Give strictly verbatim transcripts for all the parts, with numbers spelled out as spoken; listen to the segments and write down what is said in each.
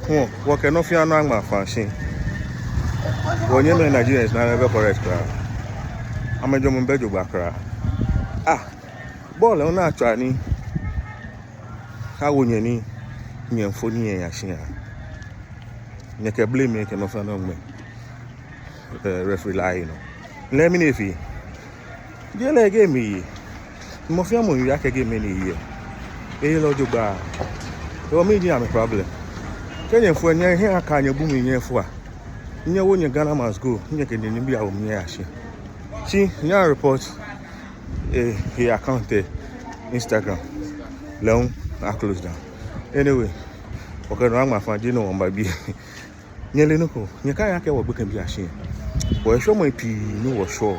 Hɔɔ, wɔkɛ nɔ fɛɛ nɔ aŋma afã shi. Wɔnyɛmimɛi Nigerians nɛɛ amɛbɛ correct kwraa. Amɛjwɛŋmɔ bɛ jogbaŋŋ kwraa. Ah, bɔɔlu lɛ hu ni atswa ni awo nyɛ ni nyɛmiifo ni nyɛya shia. Nyɛkɛ blame kɛ nɔ fɛɛ nɔ ŋmɛ, eh, referee lɛ ayi nɔ. Lɛ mɛni efee? Jeee lɛ game eye. Mɔ fɛɛ mɔ miiwie akɛ game ni eye. Eye lɛ jogbaŋŋ. Ewɔ, mɛni ji amɛ problem? Kɛ nyɛmiifo, nyɛhe aka nyɛbu mli nyɛfo a, nyɛwo nyɛ Ghana must go, nyɛkɛ nyɛnibii awo mli nyɛya shia. Shi nyɛya report, eh, he account lɛ, Instagram lɛ hu a close down. Anyway, wɔkɛ nɔ aŋma afã, jeee no wɔmiiba biɛ. Nyɛle nɔ ko, nyɛkaya kɛ wɔ gbekɛbii ashi. Bɔ eshwɛmɔ pii ni wɔshwɛɔ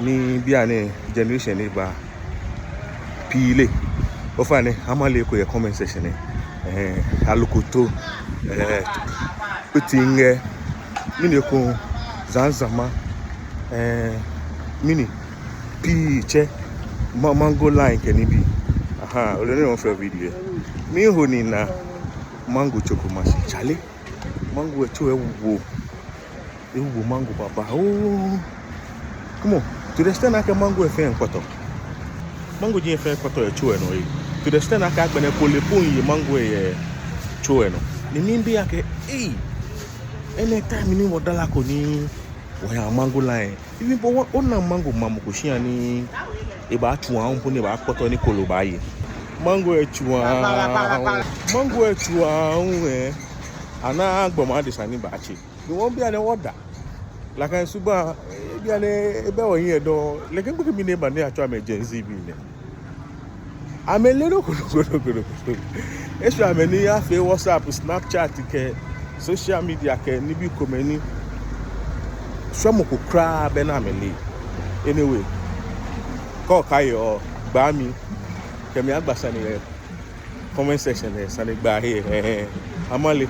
ni bianɛ generation ni ba pii leee. Ofainɛ, amale eko yɛ comment section lɛ. Eh, alokoto, eh, kpeteŋkpele, mɛni eko, zamzama, eh, mɛni, pii tsɛ, ma-, mango line kɛ nibii. Aha, ole nɔ ni wɔfeɔ video lɛ. Miiho ni mina mango tso ko mashi, chale. Mango lɛ tso lɛ ewo. Ewo mango babaoo. Come on. To the extent akɛ mango lɛ fɛɛ miikpɔtɔ. Mango ji fɛɛ kpɔtɔ yɛ tso lɛ nɔ lɛ. To the extent akɛ agbɛnɛ koole po miiye mango lɛ yɛ tso lɛ nɔ. Ni miibi akɛ, ei, enɛ time ni wɔdala ko ni wɔya mango line. Even po ona mango mamɔ ko shia ni ebaatsu aahu po ni ebaakpɔtɔ ni koole baaye. Mango lɛ tsu aahu. Mango lɛ tsu aahu, eh. Ana gbɔmɔ adesa ni baatse. Ni wɔmiibi anɛ wɔda. Nakai subaŋ, eh, bianɛ, ebɛ wɔhiɛ dɔŋŋ. Nɛkɛ gbekɛbii nɛɛ ba ni atsɛɔ amɛ Gen Z bii nɛɛ. Amɛleee nɔ ko, nɔ ko, nɔ ko, nɔ ko. Eshwɛ amɛ ni afee WhatsApp, Snapchat kɛ social media kɛ nibii komɛi ni shwɛmɔ ko kwraa bɛ ni amɛleee. Anyway, kɛ okaiɔ, gbaa mi, kɛ mi agba sane yɛ comment section lɛ, sane gbaa he, eh, eh. Amale,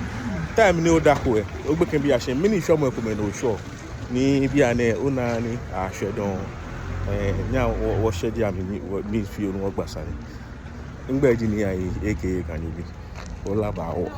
time ni odako lɛ, ogbekɛbii ashi, mɛni shwɛmɔi komɛi ni oshwɛɔ? Ni bianɛ ona ni ashwɛ dɔŋŋ. Eh, nyɛhaa wɔ, wɔshɛje amli ni wɔ, ni fioo ni wɔgba sane. Migbɛi ji Nii Ayi, A K A Ganyobi. Ola ba o.